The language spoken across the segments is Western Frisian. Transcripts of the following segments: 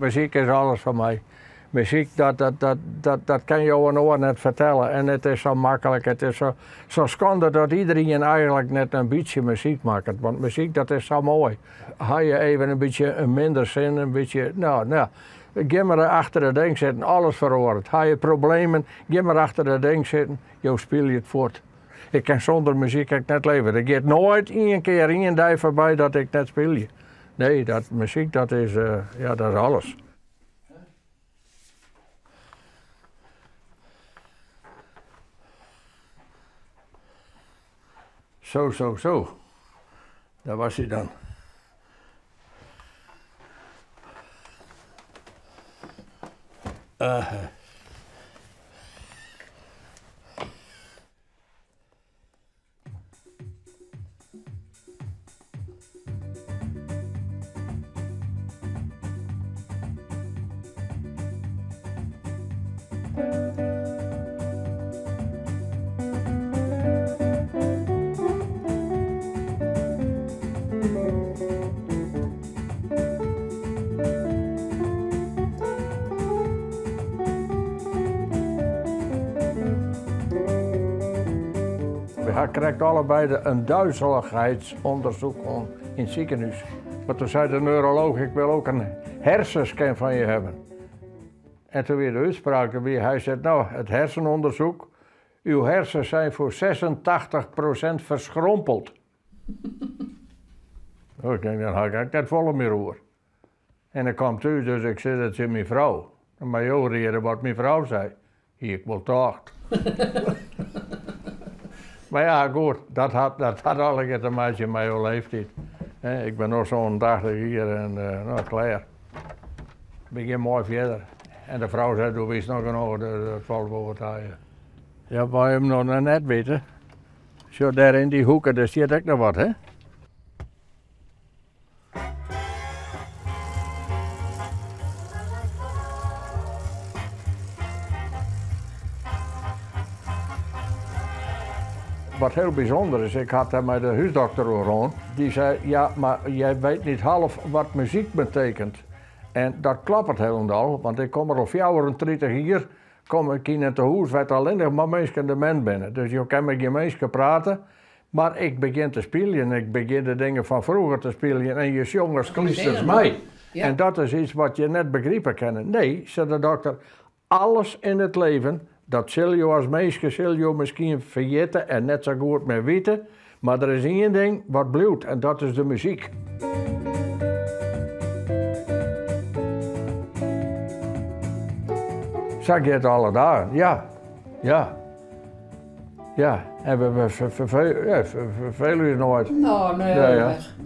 Muzyk is alles foar my. Muzyk, dat, dat, dat, dat, dat kin jo in oar net fertelle. En it is sa maklik, it is sa, sa skande dat iderien eigenlik net in bytsje muzyk makket. Want muzyk, dat is sa moai. Ha je even in bytsje in minder sin, in bytsje, no, no, gean mar achter it ding sitten, alles feroaret. Ha je problemen, gean mar achter it ding sitten, jo spylje it fuort. Ik kin sûnder muzyk ek net leve. Der giet noait ien kear ien dei foarby dat ik net spylje. Nee, dat muzyk dat is, ja, dat is alles. Zo, zo, zo. Daar was hij dan. Uh. We ha krekt allebeide in duizeligheidsûndersyk hân yn it sikehûs. Want toen sei de neurolooch, ik wil ook een hersenscan van je hebben. En toen wie de útspraak, wie, hy sei, no, it hersenonderzoek, uw hersens zijn voor 86% verschrompeld. Oh, ik denk, dan ha ik ek net folle mear oer. En ik kom thús, dus ik sis it tsjin myn frou. Dan moatte jo riede wat myn frou sei. Hie ik wol tocht. Mar ja, goed, dat hat, dat hat allegear te meitsjen mei jo leeftiid. Ik bin no 87 jier en no, klear. Begjin moai fierder. En de frou sei, do witst noch genôch, dus dat falt wol wat ta. Ja, wol je him noch net witte. Sjoch, dêr yn dy hoeke, dêr stiet ek noch wat, hè? Wat hiel bysûnder is, ik ha it dêr mei de húsdokter oer hân. Dy sei, ja, mar jij weet niet half wat muziek betekent. En dat kloppet hielendal, want ik kom der al 34 jier, kom ik yn in tehûs wêr't allinnich mar minsken demint binne. Dus jo kinne mei gjin minske prate. Mar ik begjin te spyljen, ik begjin de dingen fan froeger te spyljen en je sjonge as klysters mei. En dat is iets wat je net begripe kinne. Nee, sei de dokter, alles yn it leven, dat sil jo as minske sil jo miskien ferjitte en net sa goed mear witte, mar der is ien ding wat bliuwt en dat is de muzyk. Sa giet it alle dagen, ja, ja. Ja, en we vervelen ús noait. No, nee,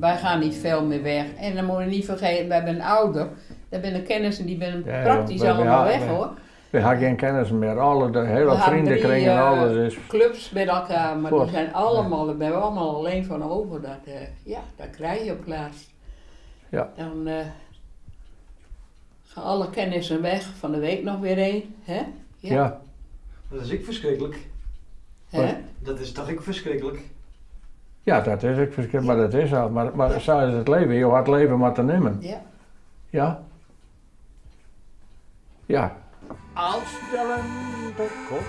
wy gaan niet veel meer weg. En dan moet je niet vergeten, wy binne ouder. Dêr binne kennissen, dy binne praktysk allemaal weg hoor. Wy ha gjin kennissen mear. Alle, de hele vriendenkring en alles is. Clubs met elkaar, maar die zijn allemaal, daar binne we allemaal alleen van over. Dat, ja, dat krijg je op 't laatst. Ja. Dan gaan alle kennissen weg, fan de week noch wer een, hè? Ja. ja. Dat is ek ferskriklik. Hè? Dat is toch ek ferskriklik? Ja, dat is ek ferskriklik, mar dat is sa. Mar, mar sa is it leven. Jo ha it leven mar te nimmen. Ja. Ja. Ja. Als de lente komt,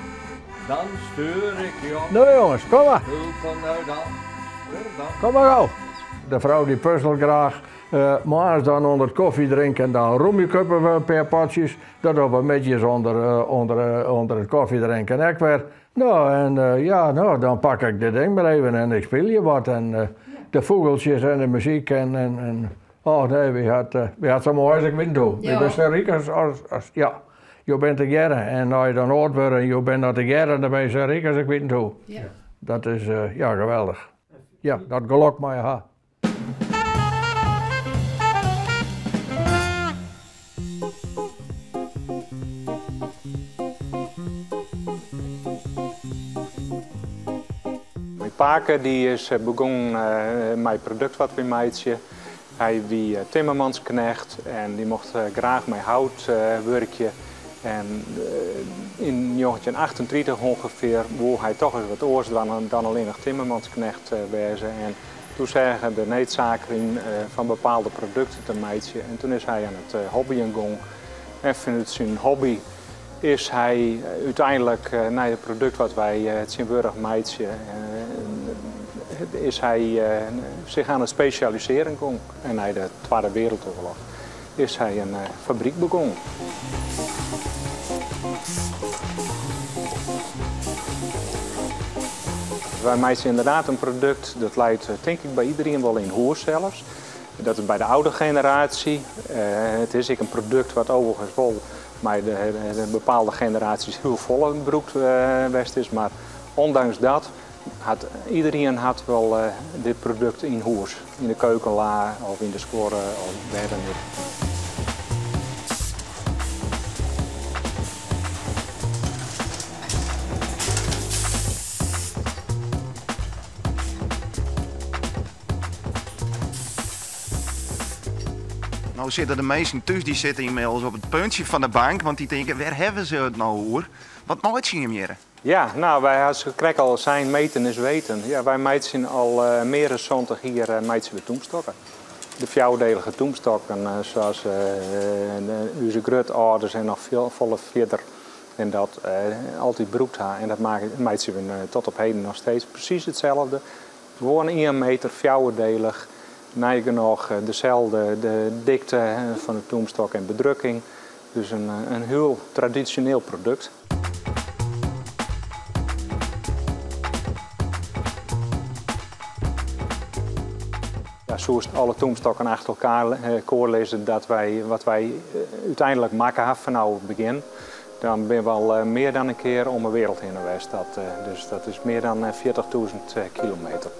dan stuur ik jou. No jongens, kom mar. Kom mar gau. De frou dy puzzelt graach. Moarns dan ûnder it kofjedrinken, dan Rummikuppe we in pear potsjes. Dat dogge we middeis ûnder, ûnder, ûnder it kofjedrinken ek wer. No, en ja, no, dan pak ik dit ding mar even en ik spylje wat. En de fûgeltsjes en de muzyk en, en, en oh nee, wy ha it, wy ha it sa moai as ik wit net hoe. Wy binne sa ryk as, as, as, ja, jo binne tegearre. En as je dan âld wurde en jo binne noch tegearre, dan binne je sa ryk as ik wit net hoe. Dat is, ja, geweldich. Ja, dat gelok meie je ha. Myn pake dy is begûn mei it produkt wat wy meitsje. Hy wie timmermansknecht en dy mocht graach mei hout wurkje. En yn 1938 ûngefear woe hy toch ris wat oars dwaan dan allinnich timmermansknecht wêze. En Toen seach er de needsaak yn fan bepaalde produkten te meitsjen en toen is hy oan it hobbyen gong. En fanút syn hobby is hy úteinlik nei it produkt wat wy tsjintwurdich meitsje, is hy sich oan it spesjalisearjen gong. En nei de Twadde Wereldoarloch is hy in fabryk begûn. Wy meitsje ynderdaad in produkt dat leit tink ik by iderien wol yn hûs sels. Dat is by de oude generaasje. It is ek in produkt wat overigens wol mei de bepaalde generaasjes hiel folle brûkt west is, mar ondanks dat hat iderien hat wol dit produkt yn hûs, yn de keukenla of yn de skuorre of wêr dan ek. No sitte de minsken thús, dy sitte ynmiddels op it puntsje fan de bank, want dy tinke, wêr hawwe se it no oer? Wat meitsje jim hjirre? Ja, no, wy ha se krekt al sein, meten is weten. Ja, wy meitsje al mear as 70 jier meitsje we tûmstokken. De fjouwerdelige tûmstokken, sa as ús grutâlders en noch folle fierder en dat altyd brûkt ha. En dat meitsje we tot op heden noch steeds presys itselde. Gewoan 1 meter fjouwerdelich, nigenoch deselde de dikte fan de tûmstok en bedrukking. Dus in hiel tradisjoneel produkt. Ja, soest alle tûmstokken achter elkoar koar lizze dat wy, wat wy úteinlik makke ha fanôf it begjin, dan binne we al mear dan in kear om 'e wereld hinne west. Dus dat is mear dan 40.000 kilometer.